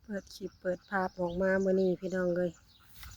ເປີດຄລິບເປີດພາບອອກມາມື້ນີ້ພີ່ນ້ອງເອີຍ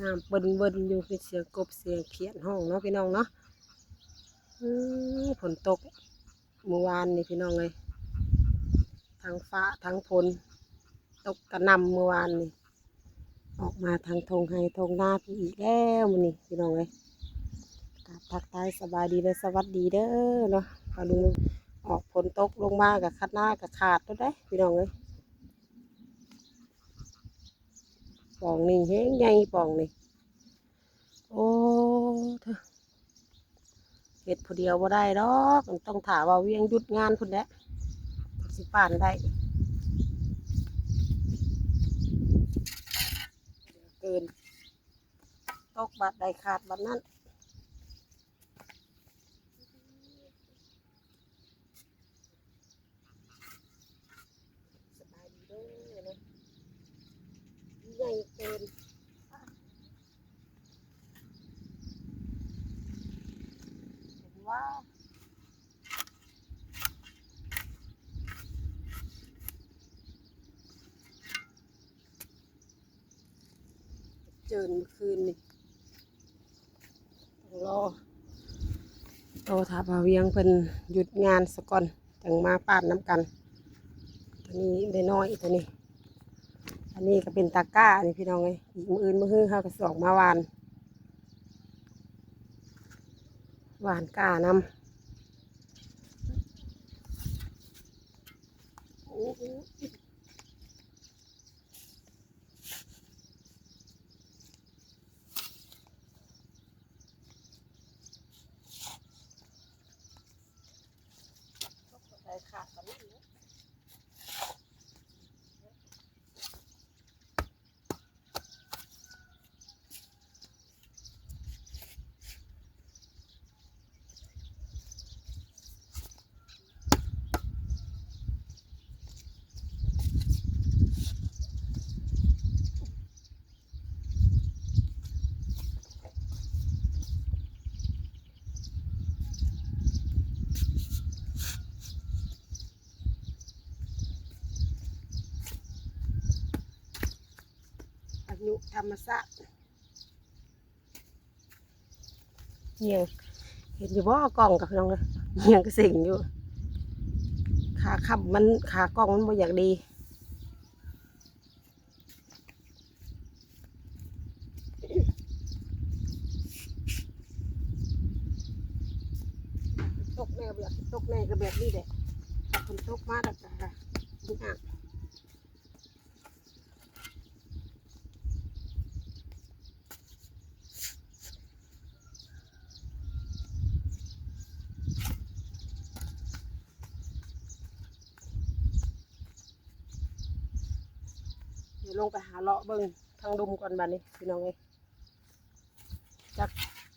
ນ້ຳເບິ່ນໆຢູ່ ມີສຽງກົບສຽງຂຽດຮ້ອງເນາະພີ່ນ້ອງເນາະ. ອື ຝົນຕົກມື້ວານນີ້ພີ່ນ້ອງເອີຍ ທັງຟ້າທັງຝົນຕົກກະໜ່ຳມື້ວານນີ້. ອອກມາທາງທົ່ງໄຮ່ທົ່ງນາພີ້ອີກແລ້ວມື້ນີ້ພີ່ນ້ອງເອີຍ. ກາບທັກທາຍສະບາຍດີ ແລະ ສະຫວັດດີເດີເນາະ. ຟ້າລຸງອອກຝົນຕົກລົງມາກະຄັນນາກະຂາດໂລດເດ້ພີ່ນ້ອງເອີຍ. ປ່ອງນີ້ແຮງໃຫຍ່ປ່ອງນີ້. ໂອ້ ເຮັດຜູ້ດຽວບໍ່ໄດ້ດອກ ຕ້ອງຖ້າວ່າວຽງຢຸດງານພຸ້ນແຫຼະ ຈັ່ງຊິປານໄດ້. ເກີນ ຕົກບາດໃດຂາດບາດນັ້ນ. ສະບາຍດີເດີເນາະ ໃຫຍ່ເກີນ ເຫັນວ່າ ເຈີນມື້ຄືນນີ້ ຕ້ອງລໍ ລໍຖ້າບ່າວວຽງເພິ່ນຢຸດງານສາກ່ອນ ຈັ່ງມາປານນຳກັນ. ໂຕນີ້ໄດ້ນ້ອຍ ໂຕນີ້ ອັນນີ້ກໍເປັນຕາກ້ານີ້ພີ່ນ້ອງເອີຍ. ອີກມື້ອື່ນມື້ຮືເຮົາກໍຊິອອກມາຫວ່ານ ຫວ່ານກ້ານຳ. ໂອ້ ພາຍຸທຳມະຊາດ. ຫຍັງ ເຫັນຢູ່ບໍ່ ກ້ອງກັບພີ່ນ້ອງເອີຍ ຫຍັງກະເສັງຢູ່. ຂາຄ້ຳມັນ ຂາກ້ອງມັນບໍ່ຢາກດີ. ຕົກແນ່ ບໍ່ຢາກຕົກແນ່ກໍແບບນີ້ແຫຼະ ຝົນຕົກມາແລ້ວກະບໍ່ອາບ. ດຽວລົງໄປຫາເລາະເບິ່ງທາງລຸ່ມກ່ອນບາດນີ້ພີ່ນ້ອງເອີຍ. ຈັກ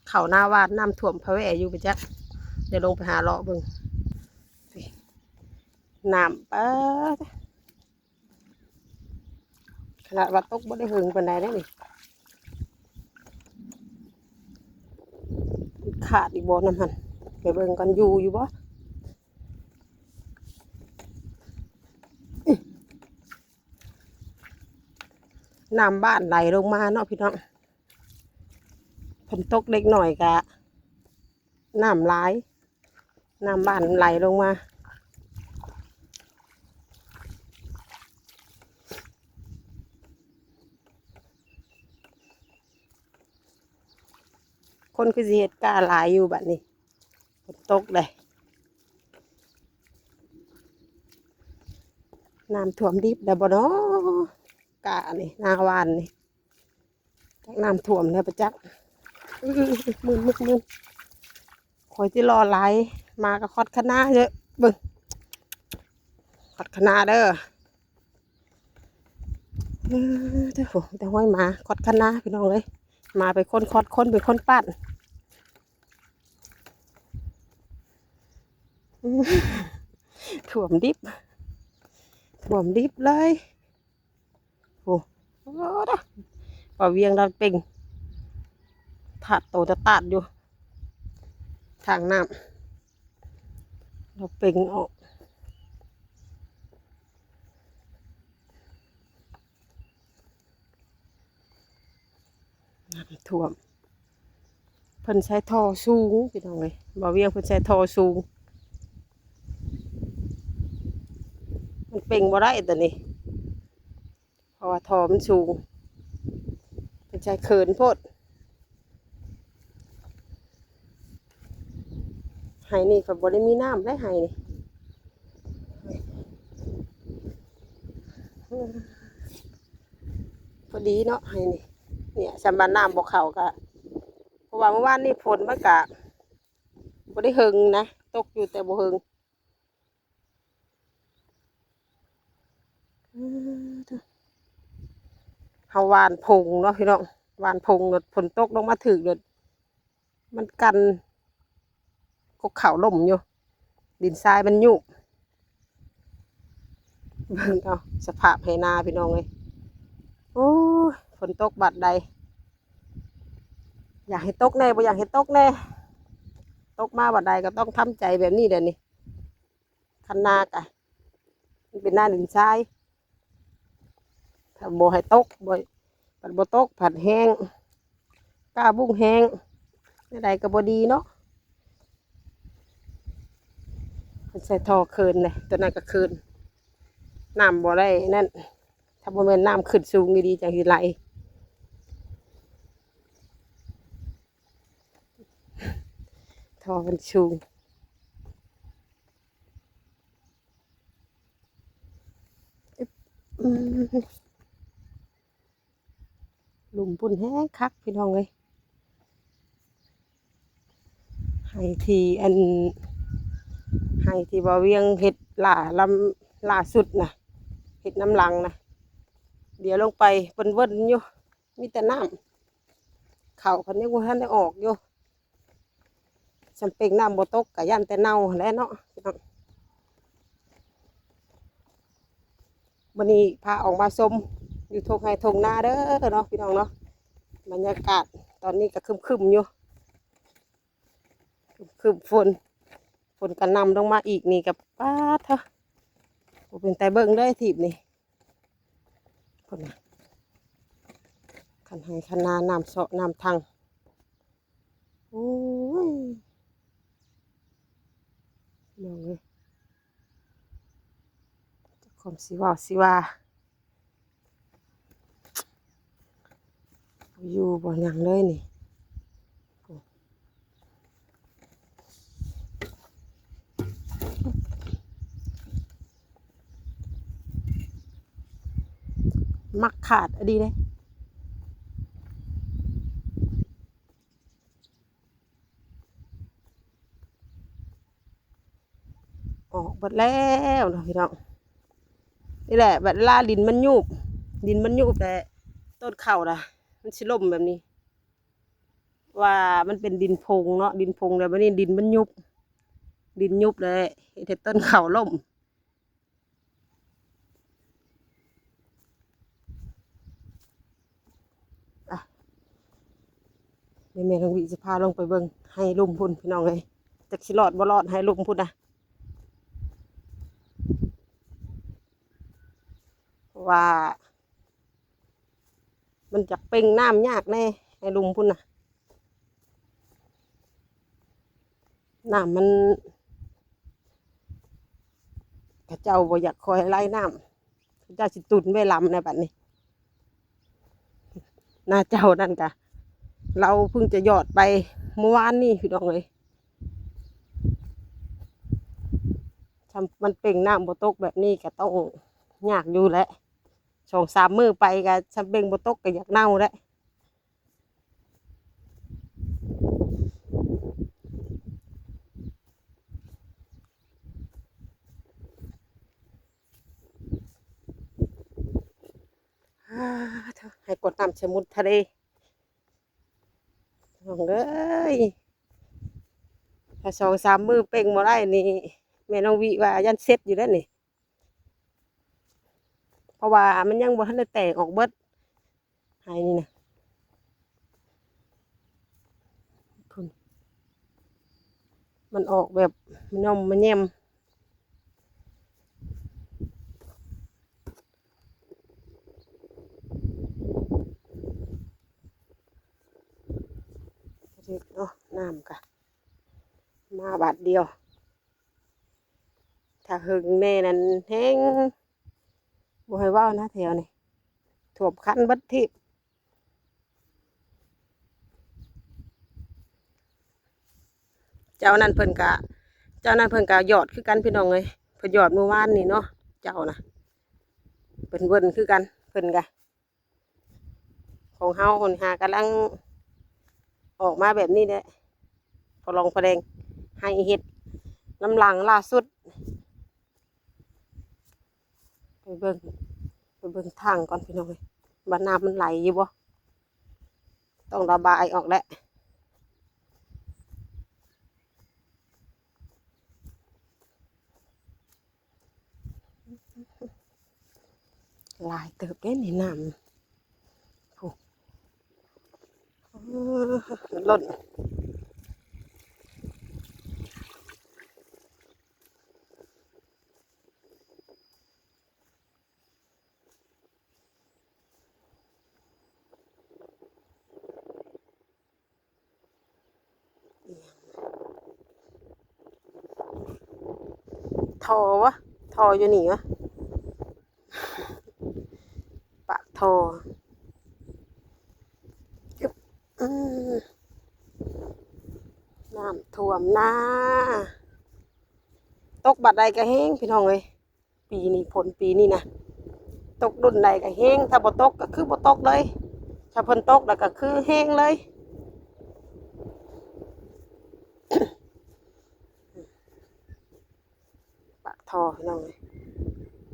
ເຂົ້ານາຫວານ ນ້ຳຖ້ວມພະແວຢູ່ປະຈັກ. ດຽວລົງໄປຫາເລາະເບິ່ງ ນ້ຳ ປາດ ຂະໜາດວ່າຕົກບໍ່ໄດ້ເຫິງປານໃດເດ້ນີ້. ຂາດອີກບໍ່ນ້ຳຫັ້ນ ໄປເບິ່ງກ່ອນ ຢູ່ຢູ່ບໍ່. ນ້ຳບ້ານໄຫຼລົງມາເນາະພີ່ນ້ອງ. ຝົນຕົກເລັກນ້ອຍກະນ້ຳຫຼາຍ ນ້ຳບ້ານໄຫຼລົງມາ. ຄົນຄືຊິເຮັດກ້າຫຼາຍຢູ່ບາດນີ້ ຝົນຕົກເດ້. ນ້ຳຖ້ວມດິບແລ້ວບໍ່ນໍ ກ້ານີ້ ນາຫວານນີ້ ຈັກນ້ຳຖ້ວມແລ້ວປະຈັກ. ມຶນໆໆ ຂ້ອຍຊິລໍຫຼາຍ ໝາກໍຄອດຄະນາເດີ ເບິ່ງ ຄອດຄະນາເດີ. ເອີ ໂອ້ໂຫ ມີແຕ່ຮອຍໝາຄອດຄະນາພີ່ນ້ອງເອີຍ. ໝາເປັນຄົນຄອດ ຄົນເປັນຄົນປ້ານ. ຖ້ວມດິບ ຖ້ວມດິບເລີຍ. ໂອ້ ໂອ້ ປາວຽງລາວເປັງ ທາດໂຕຕະຕາດຢູ່ທາງນ້ຳ ລາວເປັງອອກ. ນ້ຳຖ້ວມ ເພິ່ນໃຊ້ທໍ່ສູງ ພີ່ນ້ອງເອີຍ ບ່າວວຽງເພິ່ນໃຊ້ທໍ່ສູງ ມັນເປັ່ງບໍ່ໄດ້ຕອນນີ້ ເພາະວ່າທໍ່ມັນສູງ ເພິ່ນໃຊ້ເຂີນໂພດ. ໄຮ່ນີ້ກໍບໍ່ໄດ້ມີນ້ຳໄດ໋ ໄຮ່ນີ້ ພໍດີເນາະ ໄຮ່ນີ້ ເນີ້ຍ ສ່ຳວ່ານ້ຳບໍ່ເຂົ້າກະ ເພາະວ່າມື້ວານນີ້ຝົນມັນກະບໍ່ໄດ້ເຫິງນະ ຕົກຢູ່ແຕ່ບໍ່ເຫິງ. ເຮົາຫວ່ານຜົງເນາະພີ່ນ້ອງ ຫວ່ານຜົງໂລດ ຝົນຕົກລົງມາຖືກໂລດ ມັນກັນກົກເຂົ້າລົ້ມຢູ່ ດິນຊາຍມັນຍຸບ ເບິ່ງເອົາສະພາບໄຮ່ນາພີ່ນ້ອງເອີຍ ໂອ້ຍ ຝົນຕົກບາດໃດ ຢາກໃຫ້ຕົກແດ່ ບໍ່ຢາກໃຫ້ຕົກແດ່ ຕົກມາບາດໃດກໍຕ້ອງທຳໃຈແບບນີ້ແຫຼະນີ້. ຄັນນາກະ ມັນເປັນນາດິນຊາຍ ຖ້າບໍ່ໃຫ້ຕົກ ບໍ່ ພັດບໍ່ຕົກ ພັດແຫ້ງ ກ້າບຸ້ງແຫ້ງ ແນວໃດກໍບໍ່ດີເນາະ. ເພິ່ນໃສ່ທໍ່ເຂີນເດ້ ຕົວນັ້ນກໍເຂີນ ນ້ຳບໍ່ໄດ້ນັ້ນ ຖ້າບໍ່ແມ່ນນ້ຳຂຶ້ນສູງອີ່ຫຼີ ຈັ່ງຊິໄຫຼ ທໍ່ມັນສູງ. ລຸ່ມພຸ້ນແຮງຄັກພີ່ນ້ອງເອີຍ ໄຮ່ທີ່ອັນ ໄຮ່ທີ່ບ່າວວຽງເຮັດຫຼ້າລຳ ຫຼ້າສຸດນະ ເຮັດນຳຫຼັງນະ ດຽວລົງໄປເບິ່ນໆຢູ່ ມີແຕ່ນ້ຳ ເຂົ້າພັດຍັງບໍ່ທັນໄດ້ອອກຢູ່ ສ່ຳເປັງນ້ຳບໍ່ຕົກກະຢ້ານແຕ່ເນົ່າຫັ້ນແຫຼະເນາະ ພີ່ນ້ອງ. ມື້ນີ້ພາອອກມາຊົມຢູ່ທົ່ງໄຮ່ທົ່ງນາເດີເນາະ ພີ່ນ້ອງເນາະ ບັນຍາກາດຕອນນີ້ກະຄຶ້ມໆຢູ່ ຄຶ້ມໆຝົນ ຝົນກະນຳລົງມາອີກນີ້ກະ ປາດເທີ ບໍ່ເປັນຕາເບິ່ງເລີຍທີບນີ້ ພຸ້ນນະ ຄັນໄຮ່ຄັນນາ ນ້ຳເຊາະນ້ຳທັງ ໂອ້ຍ ພີ່ນ້ອງເອີຍ ຈັກຄວາມຊິເວົ້າຊິວ່າ ຢູ່ບໍ່ຫຍັງເລີຍນີ້ ມັກຂາດອີ່ຫຼີເດ້. ອອກເບິດແລ້ວເນາະພີ່ນ້ອງ ນີ້ແຫຼະ ບັດເວລາດິນມັນຍູບ ດິນມັນຍູບແລ້ວ ຕົ້ນເຂົ້ານະ ມັນຊິລົ້ມແບບນີ້ ວ່າມັນເປັນດິນຜົງເນາະ ດິນຜົງແລ້ວບັດນີ້ດິນມັນຍູບ ດິນຍູບແລ້ວເຮັດໃຫ້ຕົ້ນເຂົ້າລົ້ມ. ອ່ະ ດຽວແມ່ນ້ອງວິຊິພາລົງໄປເບິ່ງໄຮ່ລຸ່ມພຸ້ນພີ່ນ້ອງເອີຍ ຈັກຊິລອດບໍ່ລອດໄຮ່ລຸ່ມພຸ້ນນະ ເພາະວ່າ ມັນຈະເປັ່ງນ້ຳຍາກແດ່ ໃນລຸ່ມພຸ້ນນະ ນ້ຳມັນ ເຂົາເຈົ້າບໍ່ຢາກຄ່ອຍໄຫຼນ້ຳ ເຂົາເຈົ້າຊິຕຸນໄວ້ລຳໃນບັດນີ້ ນາເຈົ້ານັ້ນກະ ລາວເພິ່ງຈະຢອດໄປມື້ວານນີ້ພີ່ນ້ອງເອີຍ ຖ້າມັນເປັ່ງນ້ຳບໍ່ຕົກແບບນີ້ກະຕ້ອງຍາກຢູ່ແຫຼະ. ສອງສາມມື້ໄປກະ ຄັນເປັ່ງບໍ່ຕົກກະຢາກເນົ່າແຫຼະ ໃຫ້ກວດນ້ຳສະໝຸດທະເລ ນ້ອງເອີຍ ຖ້າສອງສາມມື້ເປັ່ງບໍ່ໄດ້ນີ້ ແມ່ນ້ອງວິວ່າຢ້ານເສັດຢູ່ເດ້ນີ້. ເພາະວ່າມັນຍັງບໍ່ທັນໄດ້ແຕກອອກເບິດ ໄຮ່ນີ້ນະ ມັນອອກແບບມະຍ່ອມມະແຍ່ມ. ເນາະ ນ້ຳກະມາບາດດຽວ. ຖ້າເຫິງແດ່ນັ້ນແຮງບໍ່ໃຫ້ເວົ້ານະ ແຖວນີ້ຖ້ວມຄັນເບິດທີບ. ເຈົ້ານັ້ນເພິ່ນກະ ເຈົ້ານັ້ນເພິ່ນກະຢອດຄືກັນພີ່ນ້ອງເອີຍ ເພິ່ນຢອດມື້ວານນີ້ເນາະ ເຈົ້ານະ ເພິ່ນເວີ້ນຄືກັນ ເພິ່ນກະ ຂອງເຮົາຫັ້ນຫາກຳລັງອອກມາແບບນີ້ແຫຼະ ພໍລອງພໍແດງ ໃຫ້ເຮັດນ້ຳຫຼັງລ່າສຸດ. ໄປເບິ່ງ ໄປເບິ່ງທາງກ່ອນພີ່ນ້ອງເອີຍ ວ່ານ້ຳມັນໄຫຼຢູ່ບໍ່ ຕ້ອງລະບາຍອອກແຫຼະ. ຫຼາຍເຕີບເດ້ນີ້ນ້ຳ ໂອ້ ລົ້ນ. ທໍ່ວະ ທໍ່ຢູ່ນີ້ວະ ປາກທໍ່ ອືມ ນ້ຳຖ້ວມນາ ຕົກບາດໃດກະແຮງພີ່ນ້ອງເອີຍ. ປີນີ້ ຝົນປີນີ້ນະ ຕົກດຸ່ນໃດກະແຮງ ຖ້າບໍ່ຕົກກະຄືບໍ່ຕົກເລີຍ ຖ້າເພິ່ນຕົກແລ້ວກະຄືແຮງເລີຍ. ປາກທໍ່ພີ່ນ້ອງເອີຍ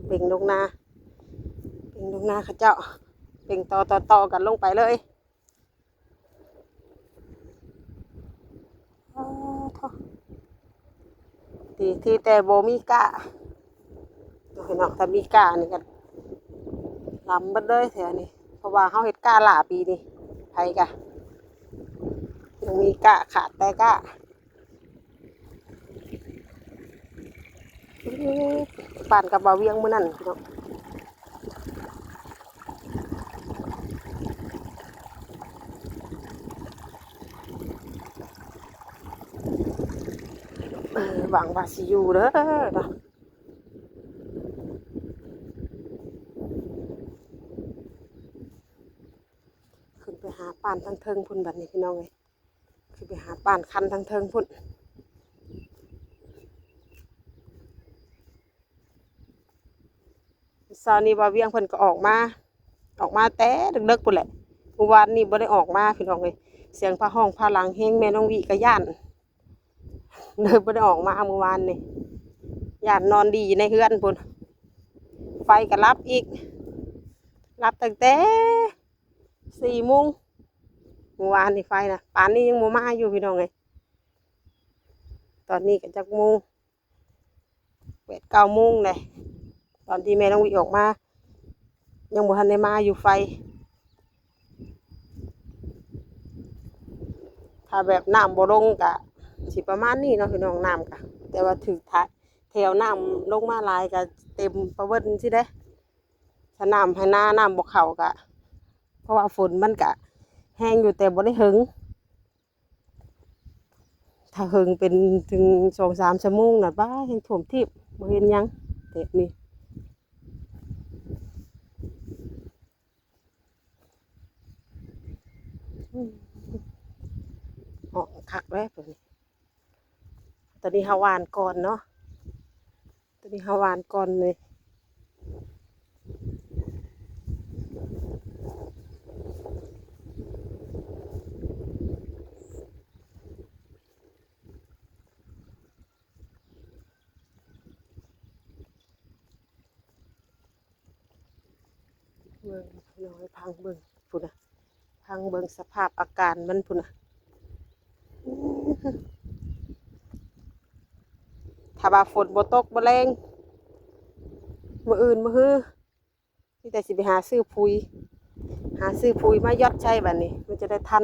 ເປັງລົງນາ ເປັງລົງນາເຂົາເຈົ້າ ເປັງຕໍ່ໆກັນລົງໄປເລີຍ. ໂອ້ໂທ້ ດີທີ່ແຕ່ບໍ່ມີກ້າເນາະ ພີ່ນ້ອງ ຖ້າມີກ້ານີ້ກະລຳເບິດເລີຍແຖວນີ້ ເພາະວ່າເຮົາເຮັດກ້າຫຼ້າປີນີ້ ໃຜກະຍັງມີກ້າ ຂາດແຕ່ກ້າ. ປານກັບບ່າວວຽງມື້ນັ້ນພີ່ນ້ອງ ເອີ ຫວັງວ່າຊິຢູ່ເດີເນາະ ຂຶ້ນໄປຫາປານທາງເທິງພຸ້ນບັດນີ້ພີ່ນ້ອງເອີຍ. ຄືໄປຫາປານຄັນທາງເທິງພຸ້ນ. ເຊົ້ານີ້ບ່າວວຽງເພິ່ນກໍອອກມາ ອອກມາແຕ່ເດິກໆພຸ້ນແຫຼະ ມື້ວານນີ້ບໍ່ໄດ້ອອກມາພີ່ນ້ອງເອີຍ ສຽງຟ້າຮ້ອງຟ້າຫຼັງແຮງ ແມ່ນ້ອງວິກໍຢ້ານ ເລີຍບໍ່ໄດ້ອອກມາມື້ວານນີ້ ຢ້ານນອນດີໃນເຮືອນພຸ້ນ ໄຟກໍດັບອີກ ດັບຕັ້ງແຕ່ ສີ່ໂມງ ມື້ວານນີ້ໄຟນະ ປານນີ້ຍັງບໍ່ມາຢູ່ພີ່ນ້ອງເອີຍ ຕອນນີ້ກໍຈັກໂມງ ແປດເກົ້າໂມງແຫຼະ ຕອນທີ່ແມ່ນ້ອງວິອອກມາ ຍັງບໍ່ທັນໄດ້ມາຢູ່ໄຟ ຖ້າແບບນ້ຳບໍ່ລົງກະຊິປະມານນີ້ເນາະພີ່ນ້ອງ ນ້ຳກະ ແຕ່ວ່າຖືກ ແຖວນ້ຳລົງມາຫຼາຍກະເຕັມປະເວີນຊີ້ເດ້ ຖ້ານ້ຳໃຫ້ນາ ນ້ຳບໍ່ເຂົ້າກະ ເພາະວ່າຝົນມັນກະແຮງຢູ່ ແຕ່ບໍ່ໄດ້ເຫິງ ຖ້າເຫິງເປັນເຖິງສອງສາມຊົ່ວໂມງນະ ປ້າ ແຮງຖ້ວມທີບ ບໍ່ເຫັນຫຍັງແບບນີ້ ອອກຄັກແລ້ວໂຕນີ້ ໂຕນີ້ເຮົາຫວ່ານກ່ອນເນາະ ໂຕນີ້ເຮົາຫວ່ານກ່ອນເລີຍ ເບິ່ງພີ່ນ້ອງເອີຍ ພັງເບິ່ງພຸ້ນນະ ພັງເບິ່ງສະພາບອາການມັນພຸ້ນນະ ຖ້າວ່າຝົນບໍ່ຕົກມື້ແລງ ມື້ອື່ນມື້ຮື ມີແຕ່ຊິໄປຫາຊື້ຝຸ່ນ ຫາຊື້ຝຸ່ນມາຢອດໃສ່ ບາດນີ້ມັນຈະໄດ້ທັນ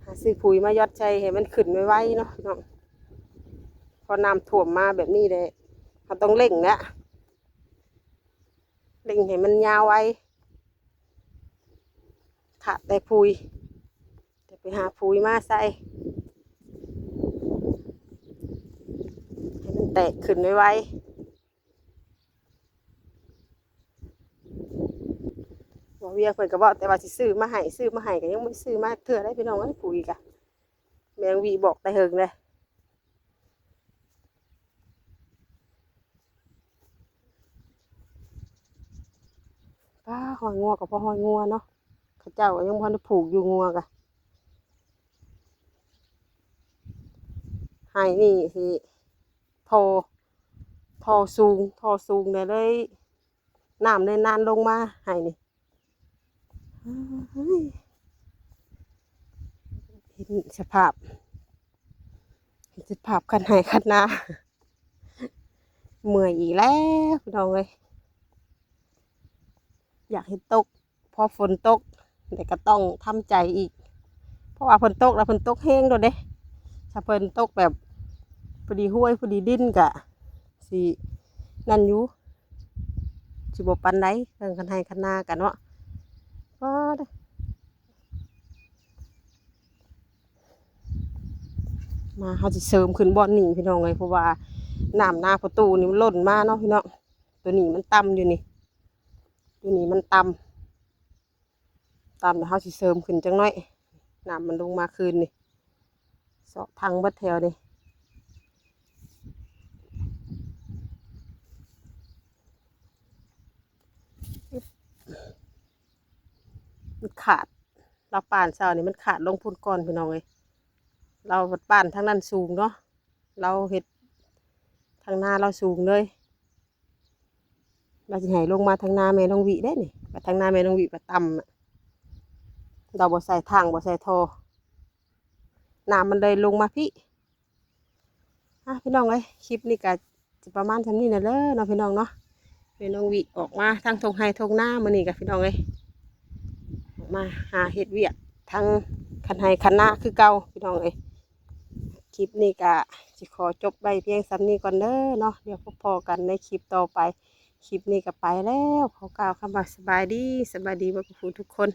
ຫາຊື້ຝຸ່ນມາຢອດໃສ່ໃຫ້ມັນຂຶ້ນໄວໆເນາະພີ່ນ້ອງ ເພາະນ້ຳຖ້ວມມາແບບນີ້ແຫຼະ ເຮົາຕ້ອງເລັ່ງແຫຼະ ເລັ່ງໃຫ້ມັນຍາວໄວ ຂາດແຕ່ຝຸ່ນ ແຕ່ ໄປຫາປຸ໋ຍມາໃສ່ ໃຫ້ມັນແຕກຂຶ້ນໄວໆ. ບໍ່ວຽງເພິ່ນກໍເວົ້າແຕ່ວ່າຊິຊື້ມາໃຫ້ ຊື້ມາໃຫ້ ກໍຍັງບໍ່ໄດ້ຊື້ມາເທື່ອເດ້ພີ່ນ້ອງເອີຍ. ປຸ໋ຍກະ ແມ່ນ້ອງວິບອກແຕ່ເຫິງເດ້. ປ້າ ຮອຍງົວກໍພໍຮອຍງົວເນາະ ເຂົາເຈົ້າກໍຍັງບໍ່ທັນໄດ້ຜູກຢູ່ ງົວກະ. ໄຮ່ນີ້ຊິທໍ່ ທໍ່ສູງ ທໍ່ສູງ ແລ້ວເລີຍ ນ້ຳເລີຍນານລົງມາໄຮ່ນີ້. ເຫັນສະພາບ ເຫັນສະພາບຄັນໄຮ່ຄັນນາ ເມື່ອຍອີກແລ້ວພີ່ນ້ອງເອີຍ. ຢາກເຫັນຕົກ ພໍຝົນຕົກແລ້ວກໍຕ້ອງທຳໃຈອີກ ເພາະວ່າຝົນຕົກແລ້ວ ຝົນຕົກແຮງໂດດເດ້. ຖ້າຝົນຕົກແບບພໍດີຫ້ວຍ ພໍດີດິນກະຊິນັ້ນຢູ່ ຊິບໍ່ປານໃດ ເລື່ອງຄັນໄຮ່ຄັນນາກະເນາະ. ວ້າ ມາ ເຮົາຊິເສີມຂຶ້ນບ່ອນນີ້ພີ່ນ້ອງເອີຍ ເພາະວ່ານ້ຳນາພໍ່ຕູ້ນີ້ມັນລົ້ນມາເນາະພີ່ນ້ອງ. ໂຕນີ້ມັນຕ່ຳຢູ່ນີ້ ໂຕນີ້ມັນຕ່ຳ ຕ່ຳ ແລ້ວເຮົາຊິເສີມຂຶ້ນຈັກໜ້ອຍ ນ້ຳມັນລົງມາຄືນນີ້ ເຊາະທັງເບິດແຖວນີ້. ມັນຂາດ ລາວປານເຊົ້ານີ້ມັນຂາດລົງພຸ້ນກ່ອນພີ່ນ້ອງເອີຍ. ລາວປານທາງນັ້ນສູງເນາະ ລາວເຮັດທາງນາລາວສູງເລີຍ. ລາວຊິໃຫ້ລົງມາທາງນາແມ່ນ້ອງວິເດ້ນີ້ ໄປທາງນາແມ່ນ້ອງວິໄປຕ່ຳ ລາວບໍ່ໃສ່ທາງ ບໍ່ໃສ່ທໍ່ ນ້ຳມັນເລີຍລົງມາພີ້. ອ່ະ ພີ່ນ້ອງເອີຍ ຄລິບນີ້ກະຊິປະມານສ່ຳນີ້ນະເດີເນາະ ພີ່ນ້ອງເນາະ. ແມ່ນ້ອງວິອອກມາທາງທົ່ງໄຮ່ທົ່ງນາມື້ນີ້ກະ ພີ່ນ້ອງເອີຍ ອອກມາຫາເຮັດວຽກທາງຄັນໄຮ່ຄັນນາຄືເກົ່າ ພີ່ນ້ອງເອີຍ. ຄລິບນີ້ກະຊິຂໍຈົບໄວ້ພຽງສ່ຳນີ້ກ່ອນເດີເນາະ ດຽວພົບພໍ້ກັນໃນຄລິບຕໍ່ໄປ. ຄລິບນີ້ກະໄປແລ້ວ ຂໍກ່າວຄຳວ່າສະບາຍດີ ສະບາຍດີເບິດທຸກຜູ້ທຸກຄົນ.